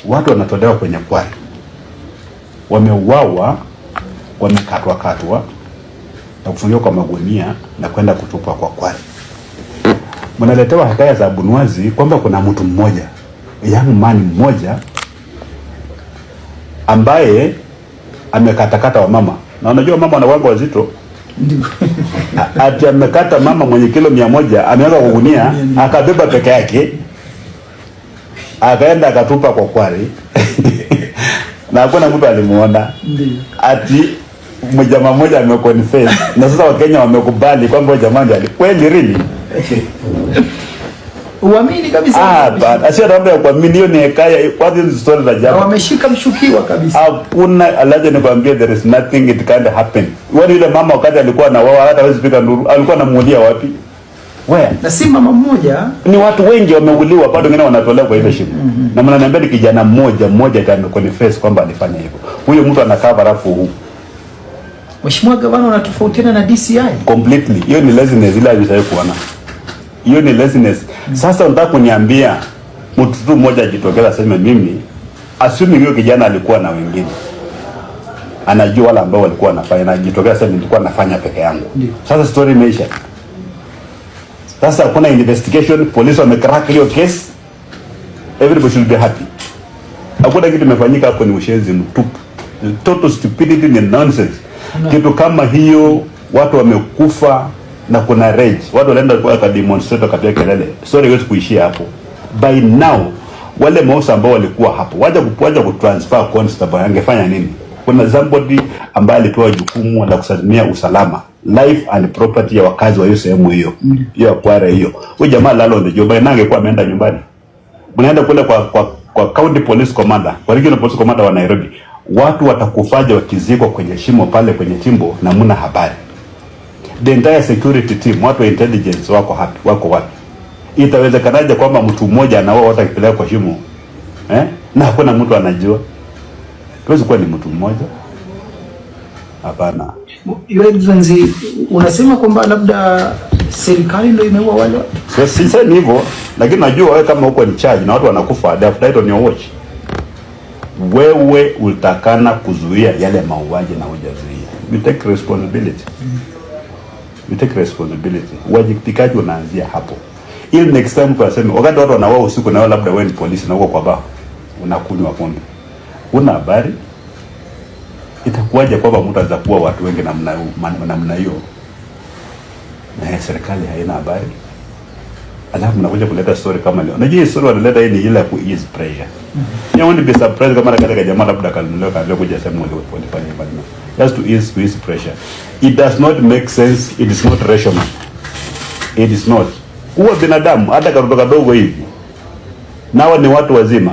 Watu wanatolewa kwenye quarry, wameuawa, wamekatwa katwa na kufungiwa kwa magunia na kwenda kutupwa kwa quarry. Mnaletewa hekaya za bunwazi kwamba kuna mtu mmoja, young man mmoja ambaye amekatakata wamama, na unajua mama wanakuanga wazito. Ati amekata mama mwenye kilo 100, ameweka kwa gunia, akabeba peke yake, akaenda akatupa kwa quarry na hakuna mtu alimuona. Ati mjamaa mmoja ameconfess na sasa Wakenya wamekubali kwamba huyo jamaa ndiye kweli, really? Uamini kabisa. Ah, but sio labda ya kuamini, hiyo ni hekaya. Kwanza hizo story za Na jaba. Wameshika mshukiwa kabisa. Hakuna alaje, nikwambie, there is nothing, it can't happen. Wani yule mama wakati alikuwa na wao hata hawezi piga nduru, alikuwa anamuulia wapi? Where? Na si mama mmoja. Ni watu wengi wameuliwa, bado wengine wanatolewa kwa ile shimo. Na mnaniambia ni kijana mmoja mmoja ati ameconfess kwamba alifanya hivyo. Huyo mtu ana cover up huu. Mheshimiwa Gavana, unatofautiana na DCI. Completely. Hiyo ni laziness ile haijawahi kuona. Hiyo ni laziness. Sasa unataka kuniambia mtu tu mmoja ajitokeza aseme mimi, assuming huyo kijana alikuwa na wengine, anajua wale ambao walikuwa wanafanya, na ajitokeza aseme nilikuwa nafanya peke yangu. Sasa story imeisha. Sasa hakuna investigation, polisi wamecrack hiyo case, everybody should be happy. Hakuna kitu imefanyika hapo, ni ushenzi mtupu, total stupidity, ni nonsense. Kitu kama hiyo, watu wamekufa na kuna rage, watu walienda kwa demonstrate, wakapiga kelele, story haiwezi kuishia hapo. By now wale maofisa ambao walikuwa hapo waja kutransfer constable, angefanya nini? Kuna somebody ambaye alipewa jukumu la kusimamia usalama, life and property ya wakazi wa hiyo sehemu hiyo hiyo ya quarry hiyo. Huyu jamaa lalo on the job, by now angekuwa ameenda nyumbani. Mnaenda kule kwa county police commander, kwa regional police commander wa Nairobi, watu watakufaje wakizikwa kwenye shimo pale kwenye chimbo na muna habari? The entire security team, watu wa intelligence wako hapi, wako wapi? Itawezekanaje kwamba mtu mmoja anaua watu akipeleka kwa shimo, eh? Na hakuna mtu anajua? Tuwezi kuwa ni mtu mmoja? Hapana. Your Excellency, unasema kwamba labda serikali ndio imeua wale watu? So, sisemi hivyo, lakini najua wewe kama uko in charge na watu wanakufa, they have died on your watch. Wewe ulitakana kuzuia yale mauaji na hujazuia. You take responsibility. You take responsibility. Uwajibikaji unaanzia hapo. Ili next time mtu aseme wakati watu wanauawa usiku na wewe labda wewe ni polisi na uko kwa baa unakunywa pombe. Una habari? Itakuwaje kwamba mtu anaweza kuua watu wengi namna hiyo na serikali haina habari? Alafu mnakuja kuleta story kama leo. Unajua hii story wanaleta hii ni ile ya ku ease pressure. You won't be surprised kama katika jamaa labda kanunuliwa kaambia kuja sema walifanya maneno. Just to ease pressure. It does not make sense, it is not rational. It is not. Huwa binadamu hata katoto kadogo hivi. Nawa ni watu wazima.